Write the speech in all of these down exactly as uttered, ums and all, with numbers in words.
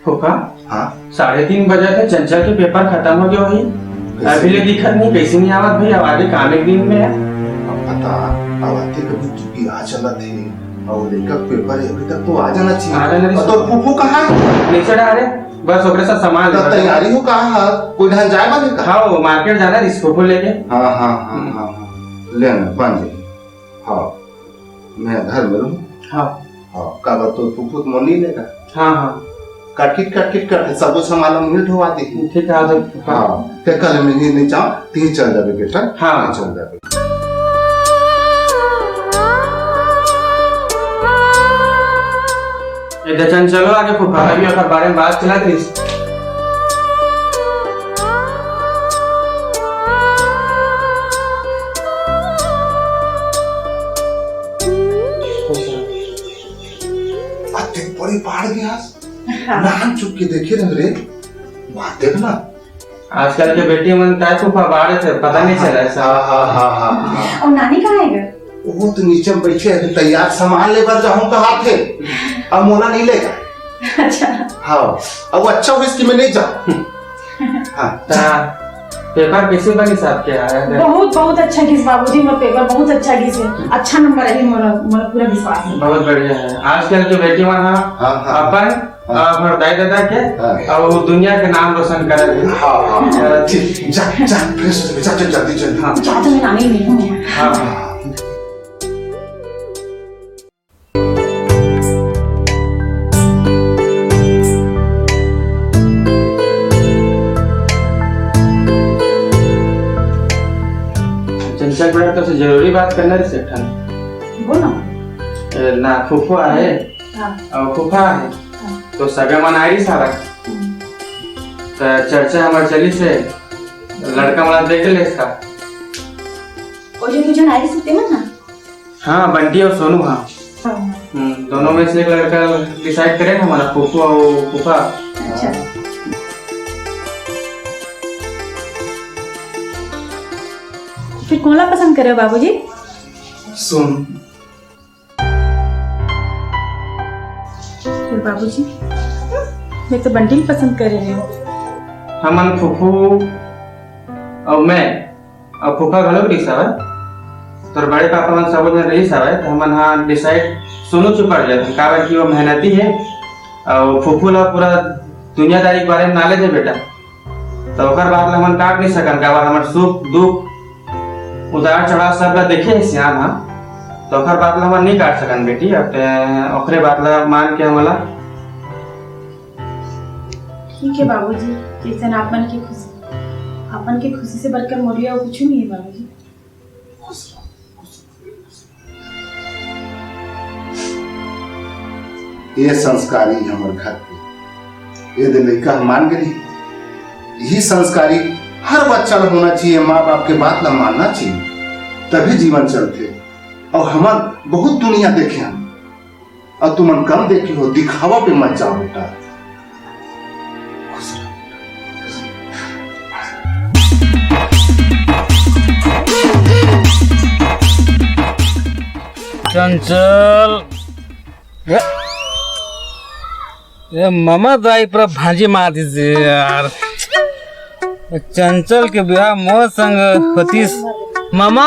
फूफा, हाँ? साढ़े तीन बजे के चंचल के पेपर खतम हो गयो ही। कैसे? अभी ले दिखत नहीं, कैसे नहीं आवत भाई? अब आगे काम एक दिन में है। अब बता, अब आते कभी तू भी आ चलत है, और लेकर पेपर है, अभी तक तो आ जाना चाहिए। आ जाना चाहिए। और तोर फूफू कहाँ है? नीचे आ रहे, बस ओकरे साथ सामान तो लेकर। तैयारी हो कहाँ है? कोई ढंग जाए बने का? हाँ, वो मार्केट जाना है, रिस्को को लेके। हाँ, हाँ, हाँ, हम्म। हाँ, हाँ। ले ना, बन जाए। हाँ, मैं घर में रहूँ। हाँ। हाँ, का बात तो फूफू तो मोर नहीं लेगा। हाँ, हाँ। काटकिट, काटकिट, काट, सबो सामान हम मिल ढोवा दे। ठीक है, आ जाओ। हाँ, ते कल मैं नहीं, नहीं जाऊँ, तीन चल जाबे बेटा। हाँ। तीन चल जाबे। ए, दे चंचलो आगे फूफा, अभी ओकर बारे में बात चलत रहिस। अते बड़ी बाढ़ गया। हाँ। नान चुप के देखे रह रे। बात देख ना। आजकल के बेटी मन काय फूफा बाढ़ से पता नहीं चला ऐसा। हाँ, हाँ, हाँ, हाँ, हाँ। और नानी कहाँ है गे? वो तो नीचे में बैठे हैं, तैयार सामान ले बर जाऊँ कहा थे। अब मोला नहीं लेगा। अच्छा। हाँ, अब अच्छा हो इसकी मैं नहीं जाऊँ। हाँ, ता, पेपर कैसे बनिस आपके यहाँ? बहुत, बहुत अच्छा गिस बाबूजी, मोर पेपर बहुत अच्छा गिस है। अच्छा नंबर है, मोर, मोर पूरा विश्वास है। बहुत बढ़िया है। आजकल के बेटी मन ह हाँ, हाँ। अपन हाँ। और दाई दादा के हाँ। और दुनिया के नाम रोशन करे। हाँ, हाँ। अ, ठीक, जा, जा, fresh हो जा, जा, जल्दी, जल्दी। हाँ। जा, तो मैं आने ही नहीं हूँ। हाँ, हाँ। चंचल बेटा, तोसे जरूरी बात करना रहिस एक ठन। बोल ना। ए, ना, फूफू आहे हाँ। और फूफा आहे। हाँ। तो सगा मन आए रहिस सारा। हम्म। तो चर्चा हमर चलिस हे, लड़का वाला देख ले इसका। वो जो दू जन आए रहिस हे, तेमन ना? हाँ, बंटी और सोनू, हाँ। हाँ। हम्म, दोनों में से एक लड़का decide करे ना हमारा, फूफू और फूफा। अच्छा। फिर कोन ला पसंद करे हो बाबूजी? सोनू। फिर बाबूजी, मैं तो बंटी ला पसंद करे रहे हूँ। हमन फूफू और मैं अब फूफा घलो रहिस हवय, तोर बड़े पापा मन सबो झन रहिस हवय, त हमन हा decide सोनू चुपड़ लेथन, काबर कि वो मेहनती हे, अउ फूफू ला पूरा दुनियादारी के बारे में knowledge हे बेटा, त ओकर बात ला हमन काट नहीं सकन, काबर हमर सुख दुख उतार चढ़ाव सब ला देखे हे सियान हा, त ओकर बात ला हमन नहीं काट सकन बेटी। अब ते ओकरे बात ला मान के हमला ठीक है बाबूजी, जैसन आप मन के खुशी, अपन के खुशी से बढ़कर मोर लिए और कुछ नहीं है बाबूजी। ये संस्कारी हमर घर के, ये दे लइका मान गए। यही संस्कारी हर बच्चा ला होना चाहिए, माँ बाप के बात ला मानना चाहिए, तभी जीवन चलते। और हमन बहुत दुनिया देखे हन, अउ तुमन कम देखे हो, दिखावा पे मत जाओ बेटा। खुश रहो। चंचल, ए, ए, ममा दाई पूरा भांजी मार दीजिए यार। चंचल के बिहाव मोर संग होतिस। ममा,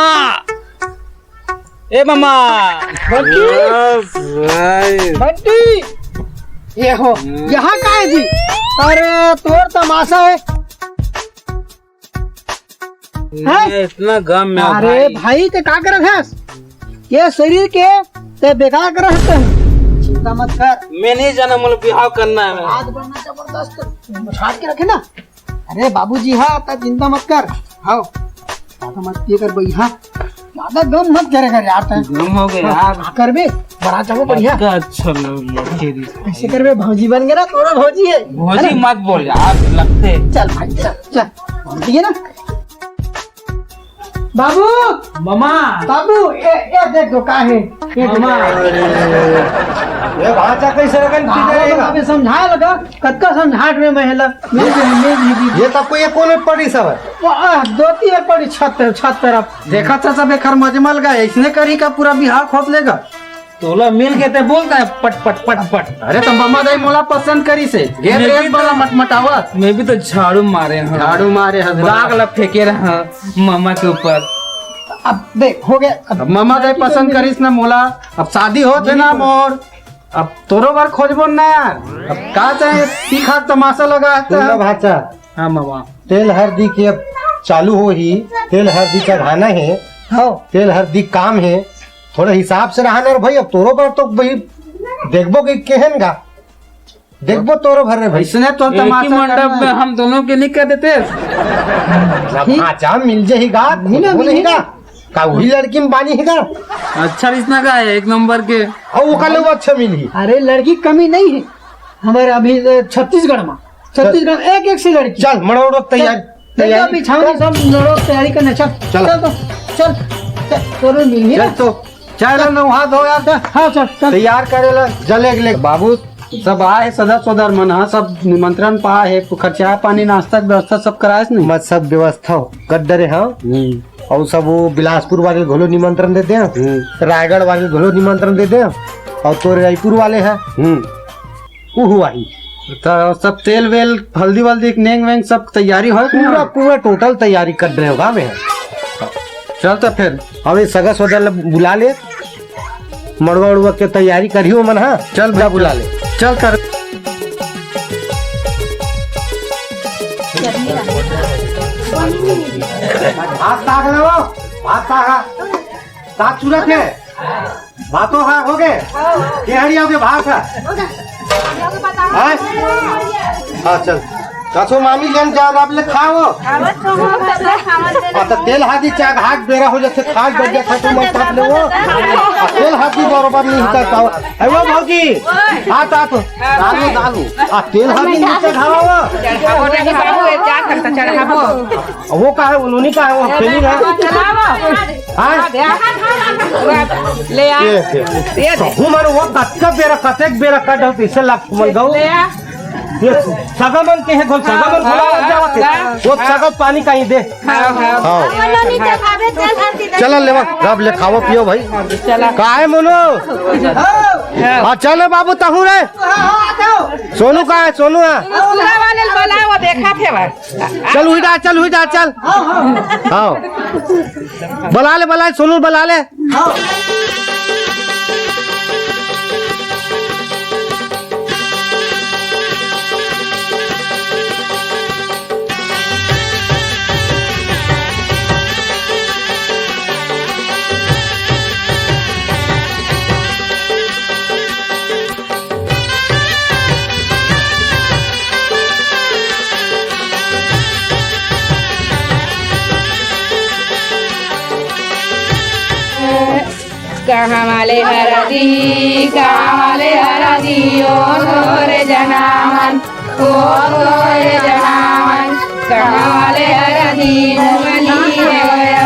ए ममा, बंटी, बस भाई। बंटी, ये हो, हम्म। यहाँ का है जी? अरे, तोर तमाशा है। मैं हैं? इतना गम में हूँ अरे भाई। भाई, ते का करत हस? ये शरीर के ते बेकार करत हस। चिंता मत कर। मैं नहीं जाना, मोला बिहाव करना है। हाथ बढ़ना जबरदस्त, छाट के रखे ना। अरे बाबूजी, हाँ, त चिंता मत कर। हाँ, ज्यादा मत ये कर भाई, हाँ। ज्यादा गम मत करे कर यार, तैं। गम हो गया हाँ, यार। हाँ, करबे, बड़ा जाबो बढ़िया। का अच्छा लग लग के दी। ऐसे करबे, भौजी बन गया ना, तोरा भौजी है। भौजी है ना? मत बोल यार, लगते। चल भाई, चल, चल। भौजी है ना? बाबू! ममा! बाबू, ए, ए, देख दो, का है? ये ममा! देखो। ये भांचा कैसे लगन पीटे रहेगा? अबे समझा लगा, कतका समझात में महिला। ये, ये, ये, ये, ये तब को ये कौन पड़ी सब है? वाह, दो तीन पड़ी छत, छत तरफ। देखा था सब एकर मजमल का, इसने करी का पूरा बिहार खोप लेगा। तोला मिल के ते बोलता है पट पट पट पट। अरे तो ममा दाई मोला पसंद करी से, घेर मैं रेत भी बड़ा तो, मटमटावत। मैं भी तो झाड़ू मारे हंव। झाड़ू मारे हंव, राग ला फेंके रहा ममा के ऊपर। अब देख, हो गया। अब अब ममा दाई पसंद करिस ना मोला, अब शादी होत है ना मोर, अब तोरो बर खोजबो ना यार। अब का चाहे तीखा तमाशा लगा है सुन ना तो। भाचा, हाँ मामा। तेल हरदी के अब चालू हो ही, तेल हरदी चढ़ाना है। हाँ। तेल हरदी काम है, थोड़ा हिसाब से रहना रे भाई। अब तोरो बर तो भाई देखबो कि केहन गा, देखबो तोरो भर रे भाई। इसने तो एक ही तमाशा मंडप करना में है। हम दोनों के नहीं कर देते। जब ठीक। भांचा मिल जाही गा, मिला, वो नहीं मिला। गा, का वही लड़की में बानी है गा। अच्छा रिश्ता का है, एक नंबर के। और वो कल वो अच्छा मिली। अरे लड़की कमी नहीं है हमारे अभी, अ, छत्तीसगढ़ में, छत्तीसगढ़ में एक एक सी लड़की। चल मड़ो उड़ो तैयार, चल, तैयारी बिछावनी कर। सब नड़ो तैयारी करने, चल। चल। चल तो, चल, चल, तोरे मिल चल तो, चल नहा धो यार। चल, हाँ, चल, चल। तैयार करे ला, जले के ले। बाबू, सब आए सदर सोदर मन, हाँ, सब निमंत्रण पा है, खर्चा पानी, नाश्ता के व्यवस्था सब कराए नहीं? मत सब व्यवस्था हो, गद्दरे, हाँ। हम्म। और सब वो बिलासपुर वाले घलो निमंत्रण दे दे, हम्म। रायगढ़ वाले घलो निमंत्रण दे दे, और तोरे रायपुर वाले है, हम्म। वो हुआ ही। तो सब तेल वेल, हल्दी वल्दी, नेंग वेंग, सब तैयारी हो कि पूरा, नहीं? पूरा टोटल तैयारी कर रहे होगा मैं। चल तो फिर। अब ये सगा सोदर ला बुला ले, मड़वा उड़वा के तैयारी करियो मन, हाँ? चल जा भाई, बुला ले। चल कर। भात ताक ना हो, भात ताक, ताक चूरत है। भातो हा हो गे? केहड़ी हो गे भात हा? हाँ? हाँ, चल। कछो मामी लेन जाओ, आप ले खाओ। हाँ, तो तेल हादी चाग हाथ बेरा हो जाथे, खास बढ़िया खातिर मैं खात लेवो। आ तेल हादी बरोबर नहीं कर पाओ। ए वो भौजी, हाथ आप डालो, डालो। आ तेल हादी नीचे खावा। चढ़ाबो रे बाबू, ए, क्या करता चढ़ाबो? वो का है, उन्होंने का है, वो अकेली है। हाँ? ले आ। ये, ये। ये दे। कहूँ मारे वो कतका बेरा, कतेक बेरा कर डालते, इससे लाग मल गऊ। ले आ। ये सगा मन के है, घोल सगा मन घोला लग जावत है। हाँ, वो हाँ। सगा पानी कहीं दे। हाँ, हाँ। हाँ। चला लेवा, रब ले खाओ पियो भाई। चला। का है मोनो? हाँ। अच्छा ना बाबू तहू रे। सोनू का है, सोनू है। पूरा वाले बोला, वो देखा थे भाई। चल हुई जा, चल हुई जा, चल। हाँ। बला ले, बला ले, सोनू बला ले। कहाँ वाले हरदी, कहाँ वाले हरदी, ओ तोरे जनामन, ओ तोरे जनामन, कहाँ वाले हरदी, मुगली है।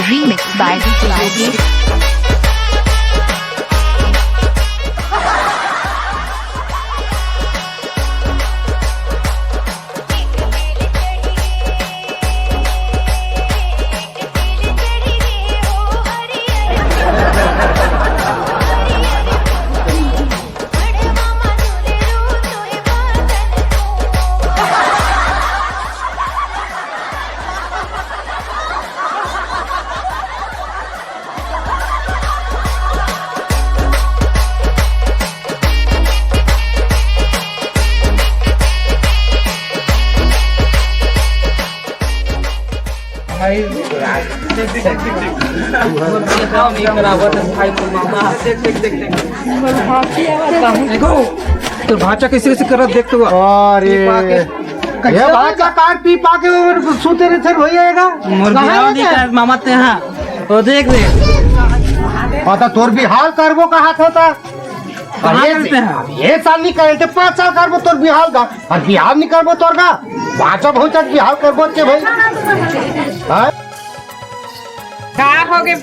Remix by D J Yogesh। भाई, देख, देख, देख, देख। भाई, मामा, देख, देख, देख, देख। देखो। तो भांचा कैसे कैसे करत देख तो। अरे, पी पा के। ये भांचा कार पी पा के वो सुते रहे थे, वही आएगा। मोर बिहाव नहीं कर मामा ते, हाँ। तो देख दे। हाँ, तो तोर बिहाव करबो कहा था, था? कहाँ ये करते हैं? ये साल नहीं करे थे, पाँच साल करबो तोर बिहाव का, और बिहाव नहीं करबो तोर का। भांचा बहुत बिहाव करबो के भाई। हाँ? का होगे?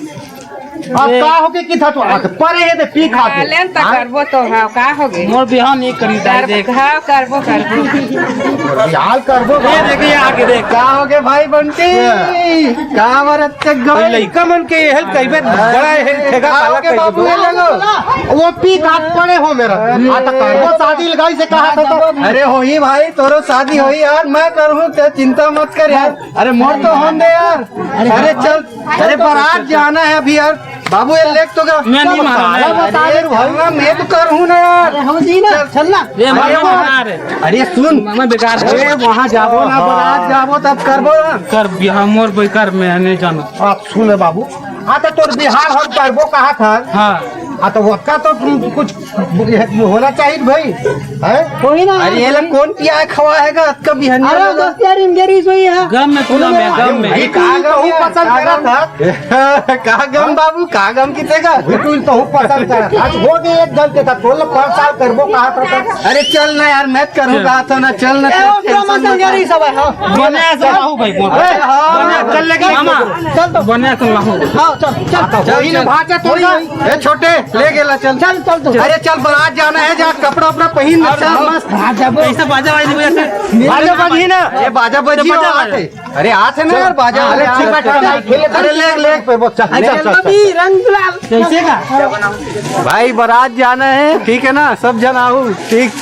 अब का होगे कि था तो आके परे हे दे पी खा के। लेन त हाँ? करबो तो, हाँ, का होगे? मोर बिहाव नहीं करी दाई, कर-, देख। हाँ, करबो, करबो। बिहाव करबो। ये देखिए आके देख। का होगे भाई बंटी? हाँ। का मरत के गई? लइका मन के हेल कइबे बड़ा हे, ठेका का पाला होगे कइबे बाबू, दो। ये लगो। वो पी खा पड़े हो मेरा। आ तो करबो शादी लगाई से कहा था तो। अरे होही भाई, तोरो शादी होही यार, मैं करहूँ, ते चिंता मत कर यार। अरे मोर तो होन दे यार। अरे चल, अरे बारात जाना है अभी यार। बाबू, ये लेक तो का? मैं नहीं मारा, काला नहीं। बता दे रे भाई। हाँ, मैं तो कर हूँ ना यार। अरे हम जी ना, चल। चल ना। ये अरे मामा वहाँ, मार। अरे सुन। मामा बेकार है। अरे वहाँ जाबो ना, हाँ। बारात जाबो तब करबो ना। कर बिहाव मोर बेकार, मैं नहीं जाना। आप सुन बाबू, आ तो तोर बिहाव हम करबो कहा था। हाँ। आ तो वक्का तो कुछ होना चाहिए भाई, हैं? वही ना। अरे, ये लोग कौन पिया है, खवा है का? अतका बिहनिया अरे, लोग। दोस्त यार, इंजरी सोई है। गम में पूरा मैं, गम में। भाई, का गम तू पसंद करा था? का गम बाबू, का गम किसे का? तू तो पसंद करा था। आज हो गए एक गम के साथ, बोल, पाँच साल करबो कहा था। अरे, चल ना यार, मैं करूँ चल। कहा था ना, चल ना, ए, चल, ओ, tension मत इंजरी ले। सब है, हाँ। बने ऐसा लाहू भाई, बोल। अरे, हाँ। बने चल लेके मामा। चल तो। बने ऐसा लाहू। हाँ, चल, चल। चल, वही ना चल। भाग जा, तू वही, ना। वही। ए छोटे, ले गेला, चल। चल, चल, चल। अरे चल, बारात जाना है, जा कपड़ा उपड़ा पहिन ले, चल, मस्त। बाजा बज-, कैसे बाजा बज-, बजा से? बाजा बजी ना, ये बाजा बजी बाजा ना, बाजा। आते। अरे आते ना यार, बाजा। हाँ, अरे अरे, ठीक है, ठीक है। अरे ले, ले, पे बोल, चल, अरे चल, चल, चल। अभी रंग गुलाल। कैसे का? भाई, बारात जाना है, ठीक है ना, सब जन आओ, ठीक।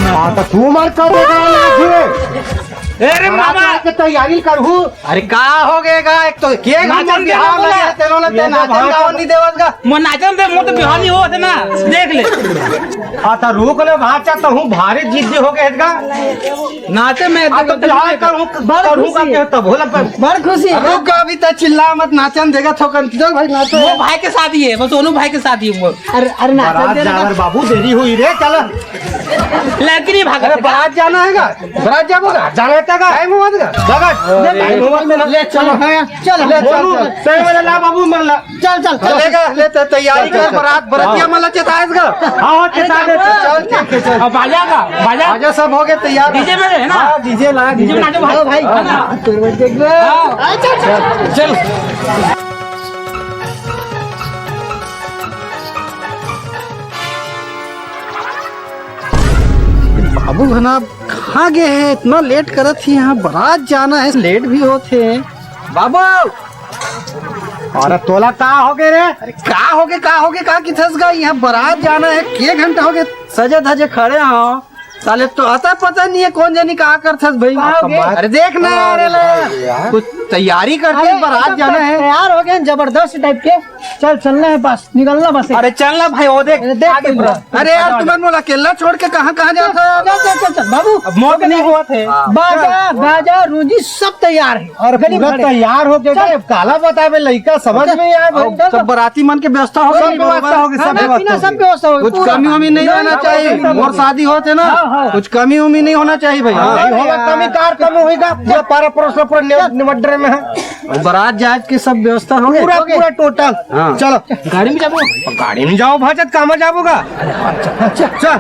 हाँ, तो तू मर कर देगा ना फिर। ए रे मामा। के तैयारी करहू। अरे का हो गएगा? एक तो के नाचन दे बिहाव बोला। लगे, तेनों ने ते नाचन गावन नहीं देवत का। मोर नाचन दे, मोर तो बिहाव नहीं होत ना। देख ले। आ, तो रुक ले भाचा, तो हूँ भारी जिद्दी हो गए का। नाचे में आ, तो बिहाव करहू, बड़ करहू का खुशी। के तब होला पर। बड़ खुशी। रुक, अभी तो चिल्ला मत, नाचन देगा थोकन। चल भाई, नाचो। वो भाई के शादी है, बस दोनों भाई के शादी है वो। अरे, अरे, नाचन बारात दे ना। जावर बाबू, देरी हुई रे, चल। लड़की नहीं भागत अरे, का? बारात जाना है का? बारात जाबो का? जाना है का? टाइम हुआ था का? लगा। अरे, टाइम हुआ था ना। ले, चलो, हाँ, चलो, ले, चलो, चलो। चलो। सही वाला ला बाबू, मर ला। चल, चल, चल। चलेगा, ले, त-, तैयारी चल, कर, चल, चल। बारात, बरतिया हाँ। मला चेताएगा। हाँ, हाँ, चेता दे। चल, ठीक है, चल। अब बाजा का, बाजा? बाजा सब हो गए तैयार। डीजे में है ना? हाँ, डीजे ला, डीजे डीजे में। नाचो भाई। हाँ, भाई। हाँ। हाँ। चल, चल, चल। चल। बाबू घना कहाँ गे हे? इतना लेट करत ही, यहाँ बारात जाना हे, लेट भी होत हे। बाबू! अरे तोला का होगे रे? अरे का होगे, का होगे, का किथस गा? यहाँ बारात जाना हे, के घंटा होगे सजे धजे खड़े हो। साले तो अता पता नहीं है कौन जानी का करथस भाई। का होगे? अरे देख ना यार, अरे यार। कुछ तैयारी करते हैं, बारात जाना है। तैयार हो गए जबरदस्त टाइप के। चल, चलना है बस, निकलना बस। अरे चल ना भाई, वो देख। अरे देख आगे के पूरा। अरे यार, तुमन मोला अकेला छोड़ के कहाँ, कहाँ जात हो? चल, चल, चल, चल, बाबू। अब मौत नहीं हुआ थे। बाजा, गाजा, रोजी सब तैयार है। और गली पूरा भरे। तैयार हो गया, चल। अब काला बतावे, लइका समझ चल। नहीं आए भाई। अब सब बराती मन के व्यवस्था हो सब गई, व्यवस्था बरोबर। हो गई, सब खाना व्यवस्था पीना हो सब गई। व्यवस्था हो गई, कुछ पूरा। कमी उमी नहीं रहना चाहिए। और शादी होते ना, हाँ, हाँ। कुछ कमी उमी नहीं होना चाहिए भाई। हाँ, नहीं होगा, कमी कार कम होगा, पूरा पारा परोसना पूरा निव-, निवड्डरे में है। और बारात जहाज के सब व्यवस्था हो गए? पूरा, पूरा टोटल। हाँ। चलो। गाड़ी में जाबो? गाड़ी में जाओ, भाजत कामा जाबोगा। चल।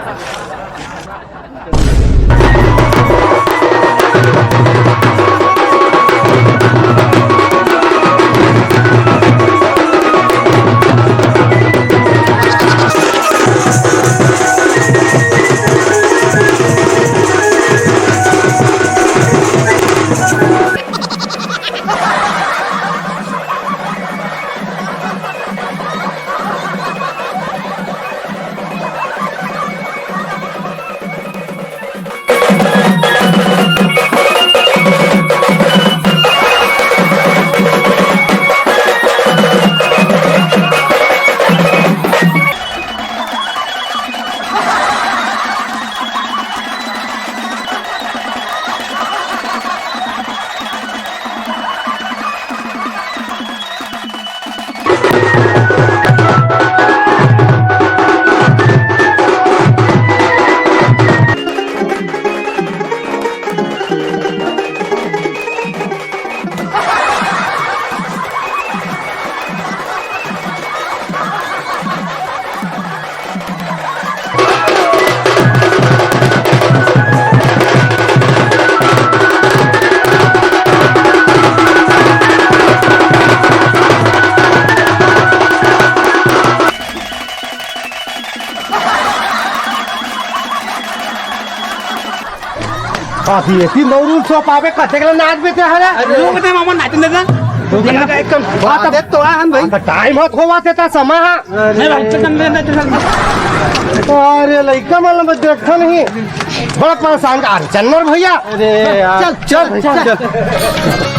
अभी एती नौरू सो पावे, कतेक ला नाच बेचे हला? अरे, वो बता, मामा, नाच दे ना। तो देखा का एकदम बात अब देख तो आ, हन भाई। अब टाइम होत होवा से ता समय हा। नहीं, भाई, चल, चल, चल, चल। अरे, लइका मन ला देखा नहीं। बड़ा परेशान कर, चल ना रे भैया। अरे यार। चल, चल, चल।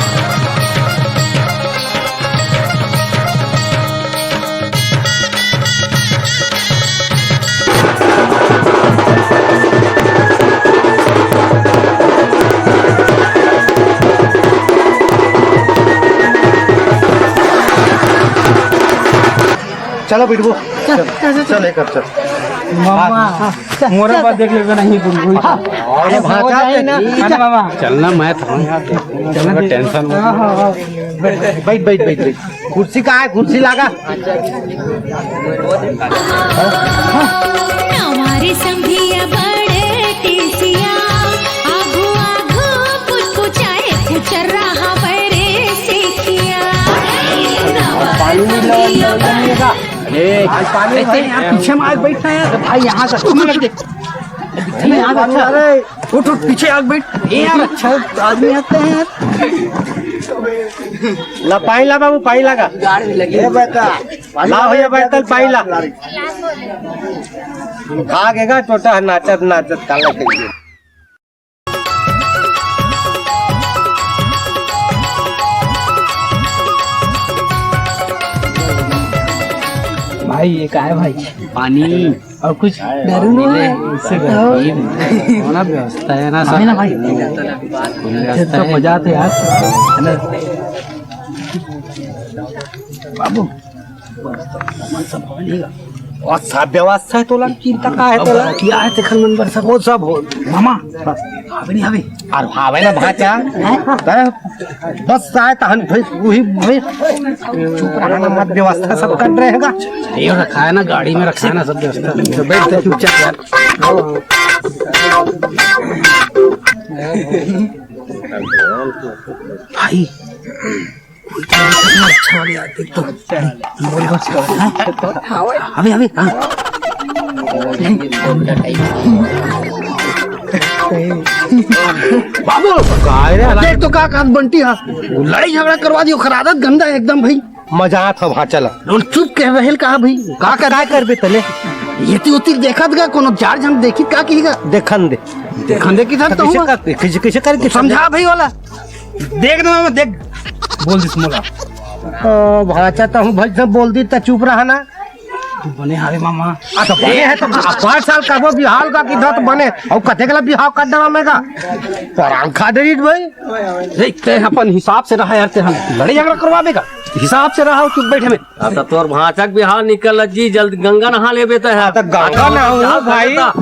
चलो बिटबो। चल, चल, चल। चल, एक चल। मामा, हाँ, चल, मोरे चल। बात देख लेबे नहीं तुम। हाँ। अरे भांचा, जाए ना। है ना मामा? चलना मैं था। चलना टेंशन मत। हाँ, हाँ, हाँ। बैठ, बैठ, बैठ, बैठ। कुर्सी का है? कुर्सी लागा। नवारी संधिया बड़े टीसिया, आगू आगू कुचकुचाए, कुचर रहा बड़े सीखिया। पानी नहीं लो, नहीं लेगा। अरे, आज पानी कैसे भाई। यहाँ पीछे में आज बैठा है यार। भाई, यहाँ का तुम लोग देख। दिखने में आज अच्छा। अरे। उठ, उठ, पीछे आग बैठ। ए यार, अच्छा आदमी आते हैं यार। ला, पानी ला बाबू, पानी लागा। गाड़ भी लगी। ए बेटा, पानी ला भैया, बैठल, पानी ला। भागेगा टोटा, नाचत, नाचत काला करिए। भाई, ये का है भाई? पानी। और कुछ? दारू नहीं है। इससे और? ये होना व्यवस्था है ना, सब। है ना भाई? व्यवस्था तो है। मजा आते यार। है ना? बाबू, और सब व्यवस्था है तोला, चिंता का है तोला? क्या है तेखर मन बर सब? वो सब हो। मामा, हावे नहीं हावे? अरे हावे ना भाचा। हैं? बस आए तहन भाई, वही भाई। चुप रहना मत, व्यवस्था सब कर रहे हैं। ये रखा है ना, गाड़ी में रखा है ना सब व्यवस्था। तो बैठ जा चुपचाप यार। भाई, कोई तो अच्छा वाली यार, देख तो। मोरे को, हैं? अबे, अबे, हाँ। Honda type। बाबू, काय रे? देख तो का कहत बंटी हा, लड़ाई झगड़ा करवा दियो, ओखर आदत गंदा है एकदम भाई। मजाक ह, हाँ, चल। लोग चुप के रहेल का भाई? का कर, का करबे तले? ये ती उती देखत गा, कोनो चार झन देखी का कही गा? देखन दे। देखन दे किधर तो कइसे हुआ? कर, कइसे, कइसे करके समझा भाई वाला। देख ना, देख। बोल दिस मोला। ओ, भाचा, तहूँ भाई सब बोल दी, त चुप रहा ना। तू बने हावे मामा। आ, तो बने है तो आ, पाँच साल करबो बिहाव का कि दत बने। अउ कते गला बिहाव कर देवा में का? परांग खा दे रीत भाई। देख, ते अपन हिसाब से रहा यार, ते हम लड़े झगड़ा करवा देगा। हिसाब से रहा, चुप बैठे में। आ, तो तोर भांचक बिहाव निकल जी, जल्द गंगा नहा लेबे ते है। तो गंगा नहाऊं भाई। हाँ?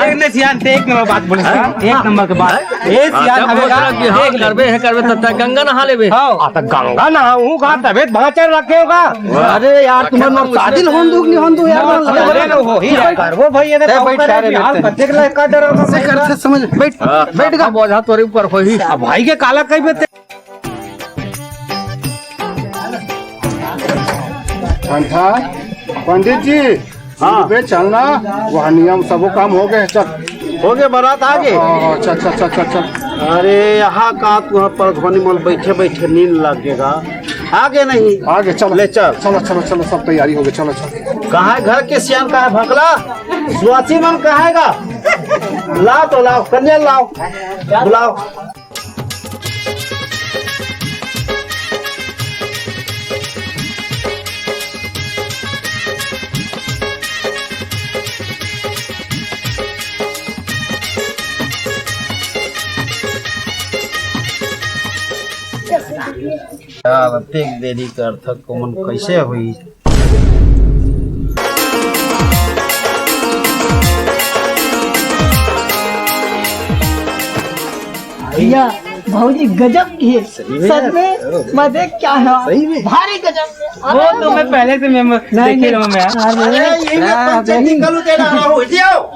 एक ने सियान ते एक नंबर बात बोले, हाँ? एक नंबर के बात। हाँ? ए सियान हाँ, हवे का? बिहाव देख ले। करबे है, करबे, तब तक गंगा नहा लेबे। हाँ। आ, तो गंगा नहाऊं का, तबे भांचक रखे होगा। अरे यार, तुम्हें मोर शादी होन दूं कि नहीं होन दूं यार? अरे, हो ही यार। करबो भाई, ये ते तो बैठ करे, बिहाव कते के ला का डर होगा से कर से समझ, बैठ, हाँ, बैठ का। बोझा तोरे ऊपर होही। अब भाई के काला कही बे ते। पंडित, पंडित जी, हाँ। बे चलना, वहाँ नियम सबो काम हो गए, चल। हो गए, बारात आ गए? हाँ, हाँ, चल, चल, चल, चल, चल। अरे, यहाँ का तू यहाँ पर धोनी मल बैठे बैठे नींद लगेगा। आगे नहीं। आगे चलो। ले चल। चलो, चलो, चलो, सब तैयारी हो गई, चलो, चलो। कहाँ है घर के सियान, कहाँ है भकला? सुआसी मन कहाँ है गा? लाओ तो लाओ, कन्या लाओ, बुलाओ। यार, अतेक देरी करथक, कोमन कैसे होई? भैया, भौजी गजब की है। सही में? सच में? अरे। मैं देख क्या है? सही में? भारी गजब। वो तो मैं पहले से मैं, मैं नहीं, देखे नहीं। रहूँ मैं। अरे, अरे, ये मैं हाँ, पंचायत नहीं। निकालू तेरा, हाँ, हो जाओ।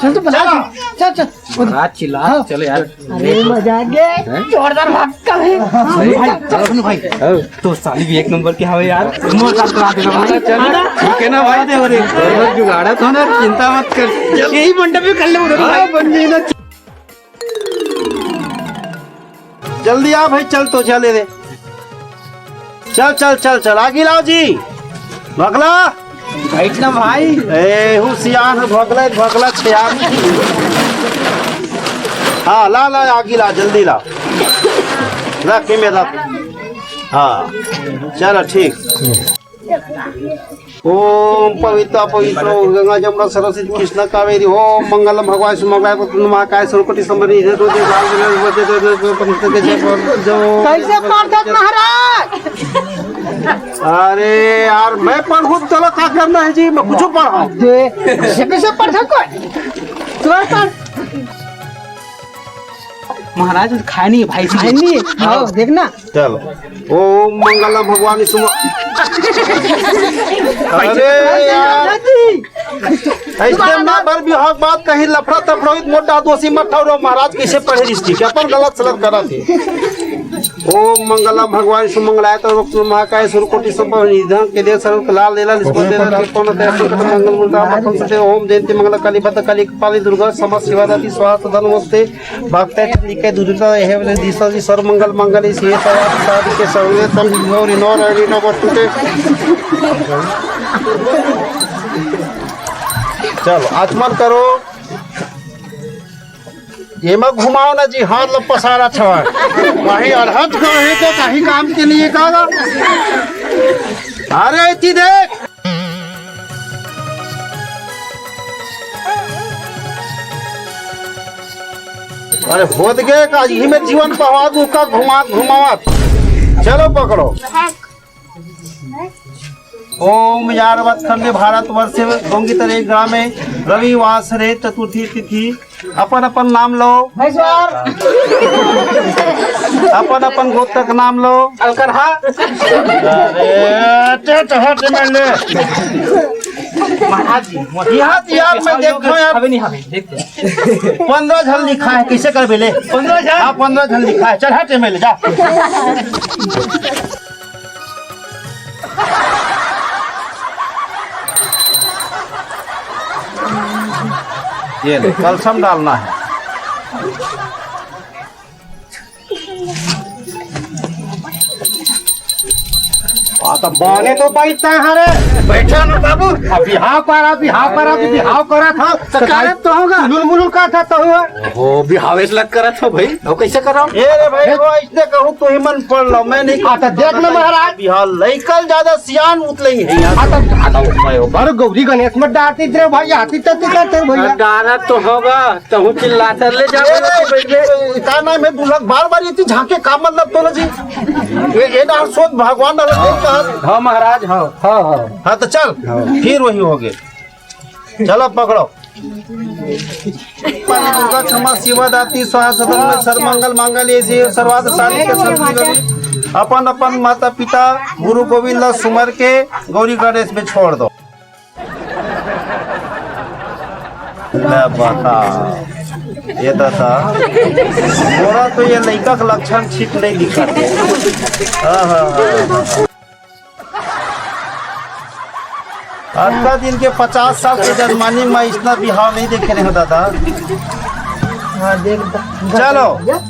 चल तो बता चलो। दे। चल, चल। महाराज चिल्ला, हाँ। चलो यार। अरे, मजा आ गया। हैं? जोरदार भक्कम है। सही है। भाई, चलो भाई। हाँ। तो साली भी एक नंबर की हवे यार। मोर साथ करा देना भाई। चल ना। ठीक है ना भाई, दे रे। जुगाड़ा था ना, चिंता मत कर। यही मंडप में कर ले, उधर। हाँ, बन गई ना। जल्दी आ भाई, चल तो चले रे। चल, चल, चल, चल, आगी लाओ जी। भगला। बैठ ना भाई। ए, हूँ सियान है, भगला, भगला छे आदमी। हाँ, ला, ला, आगी ला, जल्दी ला। रख, इमे रख। हाँ, चलो, ठीक। ओम पवित्र पवित्र गंगा जमुना सरस्वती कृष्णा कावेरी। ओम मंगलम भगवान शिव मंगलाय पुत्र महाकाय सर्वकोटि संबंधी। कैसे पढ़त महाराज? अरे यार, मैं पढ़ूँ तो का करना है जी, मैं कुछ पढ़ाऊँ। दे, कैसे, कैसे पढ़त कोई? तुम्हारे पास महाराज खाए नहीं है भाई जी। खाए नहीं है? हाँ। हाँ, देखना। चलो। ओम मंगलम भगवान विष्णु। अरे यार। ऐसे ना बर बिहाव बात कही, लफड़ा तफड़ा होई, मोटा दोषी मत ठहरो। महाराज कैसे पढ़े रिश्ती के अपन गलत सलत करा थे। ओम मंगलम भगवान विष्णु मंगलाय तो महाकाय सर्वकोटि संभव निधन के दे सर्व लाल लेला निष्पत्ति कौन दे संकट मंगल मुद्रा पठन से। ओम जयंती मंगल काली भद्र काली कपाली दुर्गा समस्त सेवा दाती स्वाहा सदा नमस्ते। भक्त चंडिके दुर्गा हे वाले दिशा जी सर्व मंगल मंगल इस ये सवाल साधु के सर्वे तम गौरी नौ रानी नौ वस्तु के। चलो, आचमन करो। ये मत घुमाओ ना जी, हाथ लग पसारा छवा। वही अरहत का है तो कहीं काम के लिए का? अरे इतनी देख। अरे होत गए का, इही में जीवन पहवा दू का घुमा घुमावत। चलो पकड़ो। ओम यावत खंडे भारत वर्षे गोंगी तरे ग्रामे रविवासरे चतुर्थी तिथि अपन अपन नाम लो। महेश्वर। अपन अपन गोत्रक नाम लो। अलकरहा। अरे, ते तो हट में ले। महाराज जी, यहाँ तो यार मैं देखो यार। अबे नहीं, हमें देखते हैं। पन्द्रह झन लिखा है, कैसे कर बेले? पन्द्रह झन? हाँ, पन्द्रह झन लिखा है। चल हट में ले जा। ये ले, कलशम डालना है। आ, त बने तो बैठता है रे। बैठा ना बाबू। अब बिहाव करा, बिहाव करा, कि बिहाव करा था। तो करत तो होगा। मुलुल मुलुल का था तो हुआ। ओ, बिहावे से लग करत हो भाई। अब कैसे करो? ए रे भाई, वो इसने कहूँ तू ही मन पढ़ लो, मैं नहीं। आ, तो देख ना महाराज। बिहाव लइकल ज्यादा सियान उतले ही है यार। आ, तो, आ, तो, मैं बर गौरी गणेश में डालती रे भाई, आती तती करते भैया। डालत तो होगा, तहूँ चिल्लाता ले जा। ए, ए, ए, का नाम है दूल्हा? बार बार ये चीज झांके का मतलब तोला जी? ये, ये ना सोच भगवान ना लगे कहा। हाँ महाराज, हाँ, हाँ, हाँ। हाँ, तो चल, फिर वही हो गए। चलो, पकड़ो। पानी दुर्गा क्षमा शिवा दाती स्वाहा सदन में सर्वमंगल मांगल्ये शिवे सर्वार्थ साधिके शरण्ये त्र्यंबके। अपन अपन माता पिता गुरु गोविंद ला सुमर के गौरी गणेश में छोड़ दो। ले बता, ये दादा, मोला तो ये लइका के लक्षण ठीक नहीं दिखत हे। हाँ, हाँ, हाँ, हाँ। अतका दिन के पचास साल के जजमानी में इसना बिहाव नहीं देखे रहे हो दादा। हाँ, देख, चलो,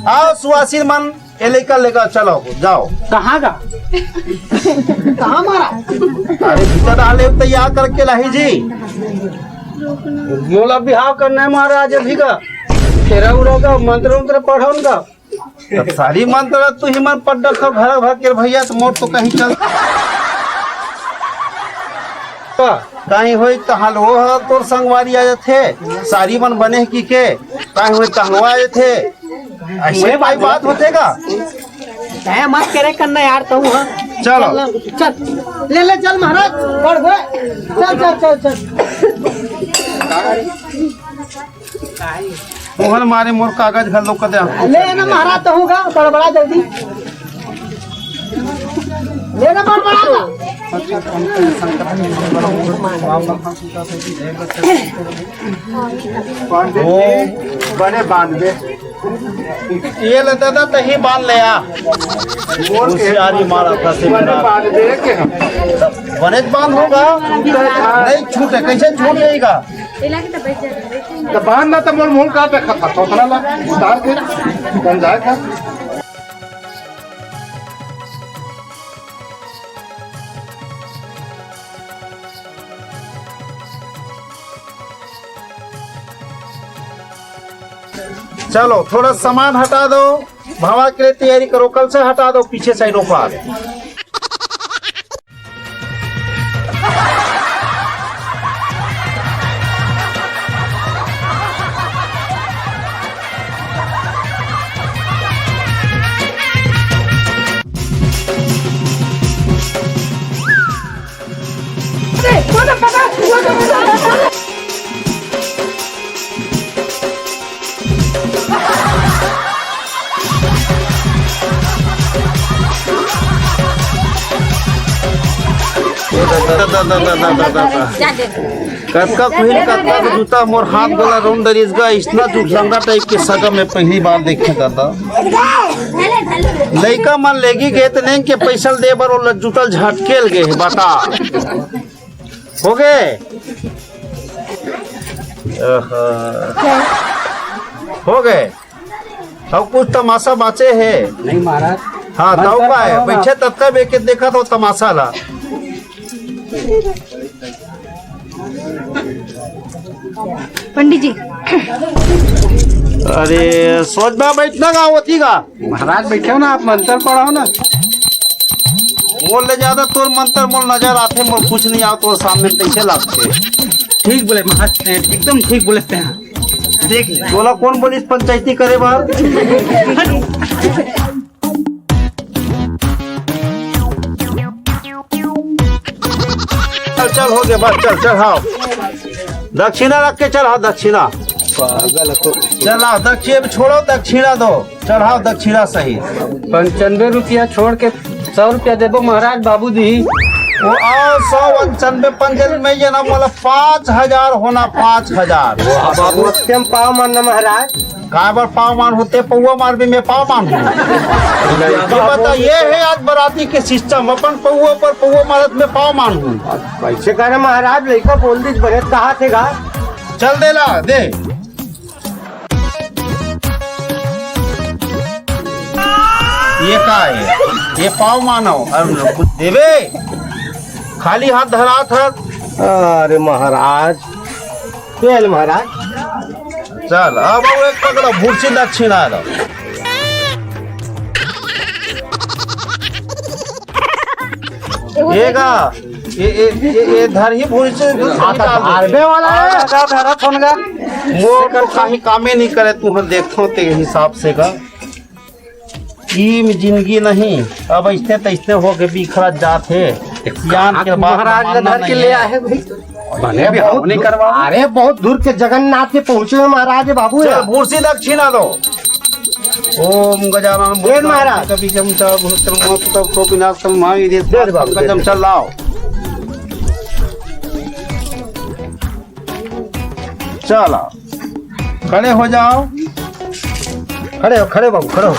आओ सुवासिन मन, ये लइका लेकर चलो, जाओ। कहाँ का? कहाँ मारा? अरे भीतर डाले तैयार करके लाही जी। मोला बिहाव करना है महाराज अभी का। फेरा उरा का मंत्र उंत्र पढ़ो उनका। तब सारी मंत्र तू ही मन पढ़ रखो घर भर के भैया, तो मोर तो कहीं चल। कहीं होई तो हलवो ह तोर संगवारी आ जाथे, सारी मन बने की के, कहीं होई तो हलवा आ जाथे। ऐसे कोई बात होथे का? तय मत करे करना यार, तू, हाँ। चलो। चल, चल। ले, ले, चल महाराज, बढ़ गए। चल, चल, चल, चल। मोहन मारे मोर कागज घर लोग कर दे। ले ना महाराज, तहूँ का, बड़बड़ा जल्दी। ले ना, बड़बड़ा ना। ओ, बने बांध दे। ये ले दादा, तही बांध ले आ। मोर के होशियारी मारा था से बने मेरा। बांध दे के हम। बने बांध होगा। नहीं छूटे, कैसे छूट जाएगा? तो बांध ना तो मोर मुंह काट रखा था, थोथरा ला उतार के बन जाएगा। चलो, थोड़ा सामान हटा दो, भंवर के लिए तैयारी करो, कल से हटा दो पीछे साइड ऊपर। कतका खुइन, कतका के जूता मोर हाथ गोला रोन दरिस गा, इसना जुठलंगा टाइप के सगा में पहली बार देखे दादा। लइका मन लेगी गे त नेंग के पैसा दे बर ओला जूता ल झटकेल गे हे, बता। हो गए? ओहो। हो गए? अउ कुछ तमाशा बाचे हे? नहीं महाराज। हाँ, बस तउ बस का हे? करो ना। पीछे तत्का बेके देखा तो तमाशा ला। पंडित जी। अरे, सोच बा बैठना का होती का? महाराज बैठे हो ना, आप मंत्र पढ़ाओ ना। मोर ले ज्यादा तोर मंत्र मोर नजर आथे, मोर कुछ नहीं आव तोर सामने, कैसे लगथे? ठीक बोले महाराज, एकदम ठीक बोले हैं। देख ले। तोला कौन बोलिस पंचायती करे बार? चल, चल, हो गया, बस, चल, चढ़ाओ। दक्षिणा रख के चढ़ाओ, दक्षिणा। पागल तो। चढ़ाओ, दक्षिणा छोड़ो, दक्षिणा दो। चढ़ाओ दक्षिणा सही। पंचानबे रुपया छोड़ के सौ रुपया देबो महाराज, बाबू दी। वो आओ, सौ अंठानबे पंजन में ये ना, मोला पाँच हजार होना, पाँच हजार। बाबू, सत्यम पाव मानना महाराज। काय बर पाव मान होते, पौवा मार भी मैं पाव मान हूँ। ये बता, ये है आज बराती के सिस्टम, अपन पौवा पर पौवा मारत में पाव मान हूँ। कैसे करे महाराज, लइका बोल दीस, बने कहा थे गा। चल दे ला, दे। ये का हे? ये पाव मानो, अउ कुछ देबे? खाली हाथ धरात हस। अरे महाराज, तेल महाराज। चल, अब वो एक पकड़ो, भूसी दक्षिणा दो। ये का? ये, ये, ये, ये धर ही भूसी, दूसरी हाथ डाल दे। धरबे वाला हे। आधा धरा फोन का। मोर तो कामी कामे नहीं करे, तू हम देखो ते हिसाब से का। ई जिंदगी नहीं, अब अइसने तइसने होके बिखरत जात हे। सियान के बात महाराज ला मानना धर के नहीं ले हे। आए भाई। बने ये भी बहुत नहीं दूर, करवा। अरे, बहुत दूर के जगन्नाथ के पहुंचे हुए महाराज बाबू चल, यार। भूसी दक्षिणा दो। ओम गजानन वेद महाराज। कभी जम तब तब विनाश कल महावीर दे दे बाबू, दे दे। चल लाओ। चला, खड़े हो जाओ। खड़े हो, खड़े बाबू, खड़े हो।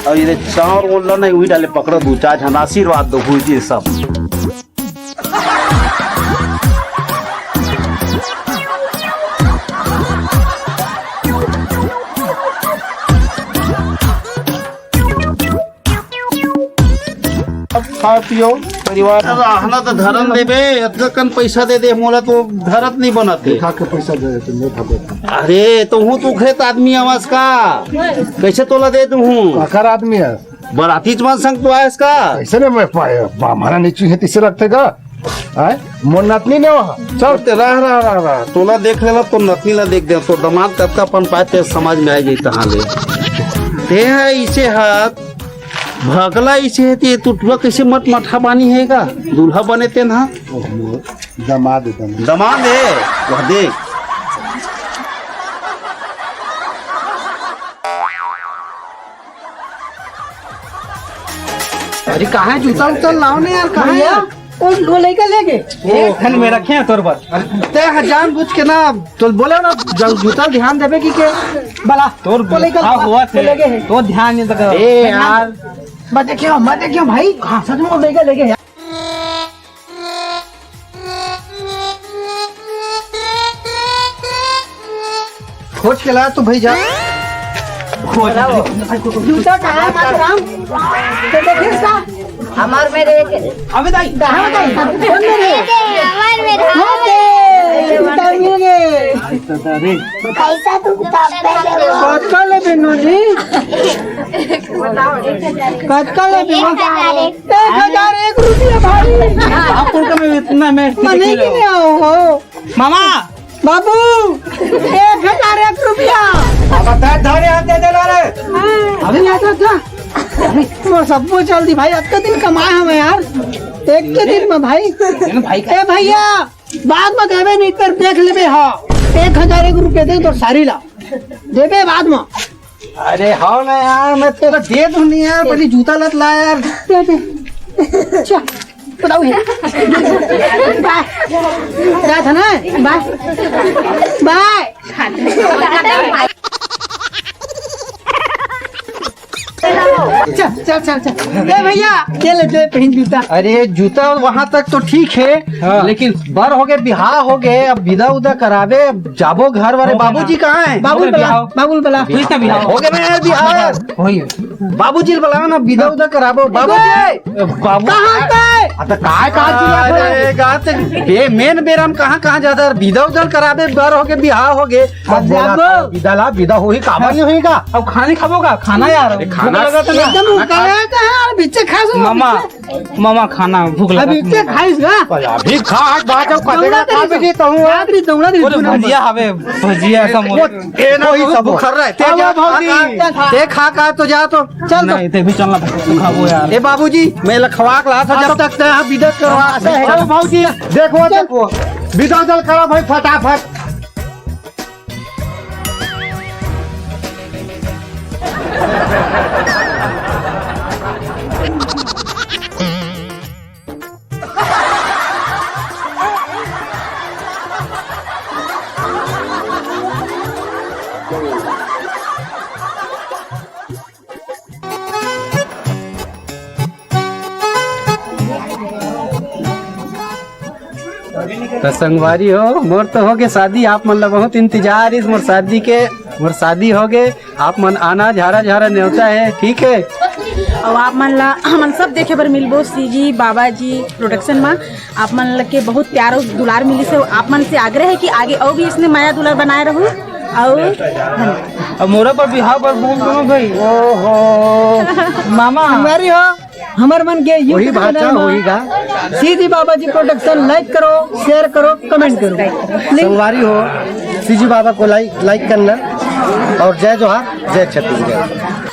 अउ ये चाउर बोल रहा नहीं, वही डाले पकड़ो, दू चार झन आशीर्वाद दो, हुई जी सब। अब खाओ पियो परिवार। अब आहना तो धरन देबे, अतका कन पैसा दे दे, मोला तो धरत नहीं बनत हे। खा के पैसा दे दे, मैं खा लेता। अरे, तो हूँ तो खेत आदमी आवास का, कैसे तोला दे दूँ? काकर आदमी हे? बरातीच मन संग तो आयस का? ऐसे ना मैं पाए, बा-, हमारा नीचू है, तीसरे रखते का? आय? मोर नतनी ने वहाँ। चल। ते रह, रह, रह, रह। तोला देख लेला, तो नतनी ला देख दे। तो दमाद कतका पन पाए, ते समझ में आ जाई तहाँ ले। ते ह इसे हाथ, भगला इसे हे, ते टुटुआ कैसे मट मठा बानी हे का? दूल्हा बने ते ना। दमाद हे, दमाद। दमाद हे, वह देख। अरे, कहाँ हे जूता उता? लाओ ना यार, कहाँ हे भैया, यार? वो, वो लइका ले गे। एक ठन में रखे हैं तोर बर। अरे, ते ह जानबूझ के ना, तो बोले ना, जब जूता ध्यान देबे कि के, बला, तोर वो लइका हाँ, हुआ थे। ले गे हे। तो ध्यान नहीं तो ए यार। मत देखियो, मत देखियो भाई, हाँ, सच में वो लइका ले गे यार। खोज के ला तू भैया। खोज। जूता कहाँ है माधुराम? तो देखिए इसका। हमार में रह के। अबे दाई। कहाँ दाई? कौन में रहे? हमार में रह के। जूता मिल गए। पैसा तो उतार दे। कतका ले बिनू जी? कतका ले बिनू? एक हजार एक रुपया भाई। आप उनका मैं इतना मैं मने की नहीं आओ हो। मामा। बाबू, एक हजार एक रुपया। अब तय धरे हाथ दे दे रे। अभी आता था। वो सब वो चल दी भाई, अतका दिन कमाए हम यार। एक के दिन में भाई। भाई ए भैया, बाद में देबे नहीं कर देख लेबे। हाँ, एक हजार एक रुपया दे तो सारी ला देबे बाद में। अरे हाँ ना यार, मैं तेला दे दूँ नहीं यार, पहले जूता लत ला यार। दे दे। अच्छा, बताओ ये। बाय। क्या था ना? बाय। बाय। चल, चल, चल, चल। ए भैया, ये ले, ले पहन जूता। अरे, जूता वहाँ तक तो ठीक है, हाँ। लेकिन बर हो गए, बिहाव हो गए, अब विदा उदा करावे, अब जाबो घर वाले। हो गया बाबूजी ना। कहाँ है? बाबुल हो गया बला, बिहाव। बाबुल बला। ठीक है, बिहाव। हो गया ना यार, बिहाव। वही। बाबूजी बलाओ ना, विदा उदा कराबो। बाबूजी। बाबू। कहाँ पे? अब तो काय, काय चिल्ला रहे? अरे, गात, बे, मेन बेरा में कहाँ, कहाँ जाता है? विदा उदा कराबे, बर हो गए, बिहाव हो गए। अब बोला जाबो। था, विदा ला, विदा होही, काबर नहीं होही का? अब खाना नहीं खाबो का? खाना यार, अरे खाना भूख लगा था ना। एकदम खाना खा। उकाया था यार, बिच्चे खा सो, मामा, बिच्चे। मामा खाना भूख लगा अभी था। इतने खाइस का? अभी खा, आज बात है, कतेगा दौड़ा खा तेरी भी तो हूँ। आखिरी दौड़ा तेरी बोले दो नंबर। भजिया हवे, भजिया समोसा। ए ना, वही सब खा रहा है। ते हाँ, जा, भौजी। खा, खा, ते खा, खा तो जा तो। चल तो। नहीं, ते भी चलना, खाबो यार। ए बाबूजी, मैं लखवा के ला था, हाँ, जब तो तक ते यहाँ विदा करवा। हाँ, चल भौजी, देखो, चल। देखो। विदा उदा करा भाई, फटाफट। त संगवारी हो, मोर तो होगे शादी, आप मन ला बहुत इंतजार इस मोर शादी के। मोर शादी हो गे, आप मन आना, झारा झारा नेवता है, ठीक है। अउ आप मन ला हमन सब देखे बर मिलबो सीजी बाबा जी प्रोडक्शन मा। आप मन ला के बहुत प्यार अउ दुलार मिली से, आप मन से आग्रह है कि आगे अउ भी इसने मया दुलार बनाए रहू। अउ धन्यवाद। अब मोरा पर बिहाव पर बोल दो ना भाई। ओहो। मामा। संगवारी हो, हमर मन के वही YouTube भाषा चैनल मा वही गा। सीजी बाबा जी प्रोडक्शन लाइक करो, शेयर करो, कमेंट करो। प्लीज। संगवारी हो, सीजी बाबा को लाइक, लाइक करना और जय जोहार, जय छत्तीसगढ़।